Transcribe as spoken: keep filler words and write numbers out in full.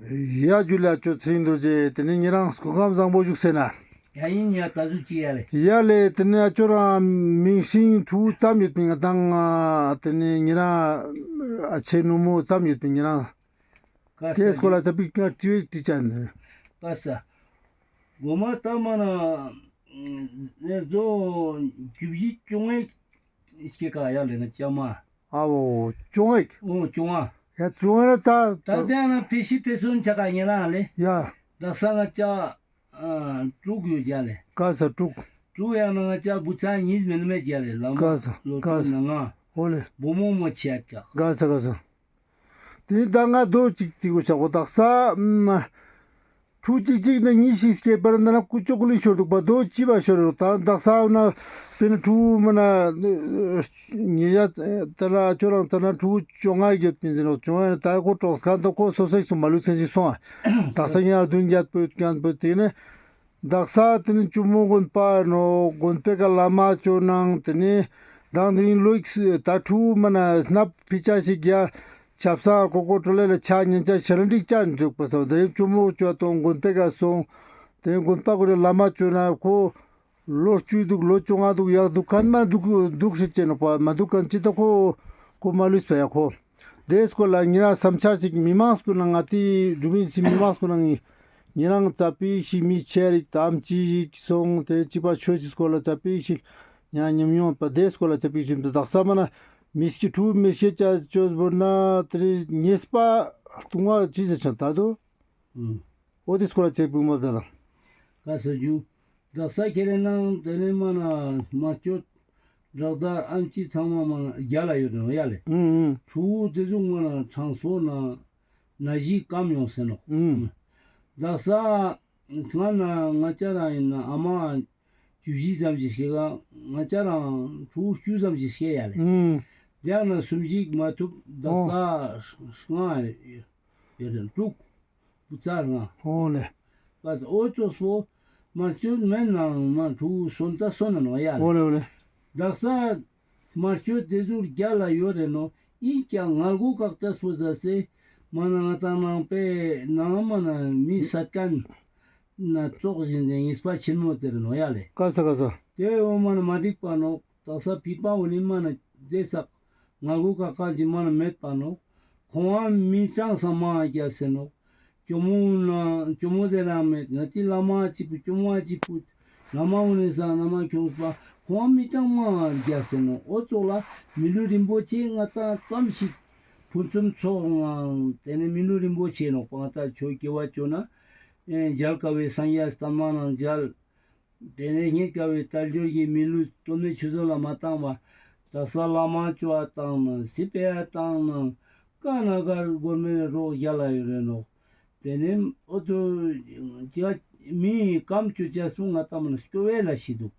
ཡ་ཇུ་ལེ་ཨ་ཅོ་ཚེ་རིང་རྡོ་རྗེ། དེ་ནས་ཉེ་རང་སྐུ་ཁམས་བཟང་པོ་བཞུགས་སེ་ན། ཡ་ཡིན་ཡ་ད་གཟུགས་ཅི་ཡ་ལེ། ཡ་ལེ་དེ་ནས་ཨ་ཅོ་རང་མིང་སྲིང་ཕྲུ་གུ་ཙམ་ཡོད་པིན་ང་དང་། དེ་ནས་ཉེ་རང་ཨ་ཆེ་ནུ་མོ་ཙམ་ཡོད་པིན་ཉེ་རང་། ཀ་ས་དེ་སྐོར་ལ་ཙ་པིག་ཀ་ཏི་བེག་ཏི་ཅན། ཀ་ས། གོ་མ་ད་མ་ན་ནེ་ཛོ་ཇུ་བཞི་ཅུང་ངེ་སྐྱེ་ཀ་ཡ་ལེ་ན་ཅ་མ། ཨ་བོ་ཅུང་ངེ། ཨོ་ཅུང་ང་། ཡ་ཅུང་ངེ་ན་ཙ། ད་དེ་ན་ཕེ་ཤི་ཕེ་སོན་ཆ་ཀ་ཉེ་རང་ལེ། ཡ། ད་ས་ང་ཅ་ཨ་དྲུག་ཡོད་ཡ་ལེ། ཀ་ས་དྲུག་དྲུག་ཡ་ན་ང་ཅ་བུ་ཚ་གཉིས་མེན་མེད་ཡ་ལེ་ལ་མ། ཀ་ས་ལོ་ཀ་ས་དྲུག་ན་ང་། ཨོ་ལེ། བུ་མོ་མ་ཆེ་ཡ་ཀ། ཀ་ས་ཀ་ས། དེ་ད་ང་རྡོ་གཅིག་གཅིག་གོ་ཆག་གོ་དག་ས། ཕྲུ་གུ་གཅིག་གཅིག་ནས་གཉིས་ཤིག་སྐྱེས་པར་འདི་ན་ཀུ་ཅོ་ཀུ་ལི་ཤོར་འདུག་པ་རྡོ་ཅི་བ་ཤོར་རུག་ད་དག་ས་ན་དཔེར་ན་ཕྲུ་གུ་མ་ན་ཉེ་ཡ་ད་ལ་ཨ་ཅོ་རང་ད་ན་ཕྲུ་གུ་བཅོ་ལྔ་ཡོད་པིན་ཟེར་རོགས་བཅོ་ལྔ་ཡོད་ད་ཁོ་གྲོགས་ཁ་འདུག་ཁོ་སོ་སོ་སོ་མ་ལུས་ཚན་ཞིག་སོང་ཨ། དག་ས་ཉེ་རང་བདུན་བརྒྱད་པོ་ཡོད་མཁན་པོ་དེ་ནས། དག་ས་དེ་ནི་ཅུ་མོ་དགོན་པ་ནོ་དགོན་པའི་ཀ་བླ་མ་ཅོ་ནང་དེ་ནི་དང་དེ་རིང་ལོ་ཡིག་ད་ཕྲུ་གུ་མ་ན་སྣབས་ཕི་ཆ་ཞིག་རྒྱ་ཆབ་གསང་ཀོ་ཀོ་ཀྲོ་ལེ་ལ་ཆ་ཉན་ཆ་ཤ་ར་འགྲིག་ཅན་འཇུག་པ་སོ་དེ་རིང་ཅུ་མོ་ཅོ་དང་དགོན་པའི་ཀ་སོང་དེ་རིང་དགོན་པ་ཀོ་རེ་བླ་མ་ཅོ་ན་ཁོ་ལོ་བཅུ་འདུག་ལོ་བཅོ་ལྔ་འདུག་ཡག་འདུག་མཁན་མ་འདུག་འདུག་ཤེས་ཅེ་ནོ་པ་མ་འདུག་མཁན་ཅི་ད་ཁོ་ཁོ་མ་ལུས་པ་ཡ་ཁོ། དེའི་སྐོར་ལ་ཉེ་རང་བསམ་འཆར་ཅིག་མི་མང་སྐོར་ན་ང་ཏི་འགྲུབ་མིན་སི་མི་མང་སྐོར་ན་ངི་ཉེ་རང་ཙ་པིག་ཞིག་མི་ཆེ་རིག་དམ་ཅི་ཞིག་སོང་དེ་ཅི་པ་ཆོས་ཀྱི་སྐོར་ལ་ཙ་པིག་ཞིག་ཉ་ཉམས་མྱོང་པ་དེའི་སྐོར་ལ་ཙ་པིག་ཞིག་དག་ས་མ་ན་མི་སྐྱེ་ཕྲུ་མི་སྐྱེ་ཅ་ཅོས་བོར་ན་དེ་རིང་ཉེས་པ་ལྟུང་བ་ཅི་ཟེར་ཆ་ད་དོ། ཨོ་དེ་སྐོར་ལ་ཙ་པིག་མོ་ད་དང་། ཀ་ས་ཇུ། དག་ས་ཁྱེར་ནང་དེ་ནས་མ་ན་མ་སྤྱོད་དྲག་དར་ཨམ་ཆི་ཚང་མ་མ་ན་རྒྱ་ལ་ཡོད་ནོ་ཡ་ལེ། ཨུང་ཨུང་། ཕྲུ་གུ་དེ་ཟུག་མ་ན་ཚང་སོ་ན་ན་གཞི་སྐམ་ཡོང་ཟེར་ནོ། ཨུང་། དག་ས་སྔ་ན་ང་ཅ་རང་ཡིན་ན་ཨ་མ་བཅུ་བཞི་ཙམ་ཞིག་སྐྱེ་ག་ང་ཅ་རང་ཕྲུ་གུ་བཅུ་ཙམ་ཞིག་སྐྱེ་ཡ་ལེ། ཨུང་། རྒྱ་ན་སུམ་ཞིག་མ་ཐུབ་དག་ས་ལྔ་ཡོད་རེད་དྲུག་བུ་ཚ་ལྔ། ཨོ་ལེ། བས་ཨོ་ཙོ་སོ་མ་སྤྱོད་མེད་ནང་མ་ཕྲུ་གུ་སོན་ད་སོན་ན་ནོ་ཡ་ལེ། ཨོ་ལེ་ཨོ་ལེ། དག་ས་མ་སྤྱོད་དེ་ཟུར་རྒྱ་ལ་ཡོད་རེད་ནོ་ཨིན་ཀྱང་ང་མགོ་བཀག་ད་སོ་ཟ་སེ་མ་ན་ང་ཏང་ནང་པའི་ནང་མ་ན་མི་སད་མཁན་ན་ཙོག་བཞིན་དེ་ངེས་པ་ཆེན་མོ་དེ་རེད་ནོ་ཡ་ལེ། ཀ་ས་ཀ་ས། དེ་འོ་མ་ན་མ་འགྲིག་པ་ནོ། དག་ས་ཕི་པ་འོ་ནི་མ་ན་དེ་ས་ང་གུ་ཀ་ཀ་ཅི་མ་ན་མེད་པ་ནོ། ཁོང་ཨ་མི་ཀྲང་ས་མ་རྒྱ་སེ་ནོ། ཇོ་མོ་ན་ཇོ་མོ་ཟེར་རང་མེད་ན་ཅི་བླ་མ་ཅི་པུ་ཇོ་མོ་ཨ་ཅི་པུ་ན་མ་འོ་ནི་ས་ན་མ་ཁྱོང་པ་ཁོང་ཨ་མི་ཀྲང་མ་རྒྱ་སེ་ནོ། འོ་ཙོག་ལ་མི་ལུས་རིན་པོ་ཆེ་ང་ཏང་ཙམ་ཞིག་ཕུན་སུམ་ཚོགས་ངང་དེ་ནི་མི་ལུས་རིན་པོ་ཆེ་ནོག་པ་ང་ཏང་ཆོས་སྐྱེ་བ་བཅོ་ན་མཇལ་དཀའ་བའི་སངས་རྒྱས་བསྟན་མ་ནང་མཇལ། དེ་ནས་རྙེད་དཀའ་བའི་དལ་འབྱོར་གྱི་མི་ལུས་སྟོད་སྨད་ཆུ་ཚོད་ལ་མ་བཏང་བ། དག་ས་བླ་མ་བཅོ་བ་བཏང་ན་སི་པེ་ཡ་བཏང་ན་ཀ་ན་གར་སྒོར་མོའི་རོགས་རྒྱ་ལ་ཡོད་རེད་ནོག་དེ་ནས་ཨོ་ཏོ་ཅི་མི་ཡི་སྐམ་བཅོ་ཅེས་པོ་ང་ཏང་མ་ན་སྐྱོ་བའི་ལ་ཤི་འདུག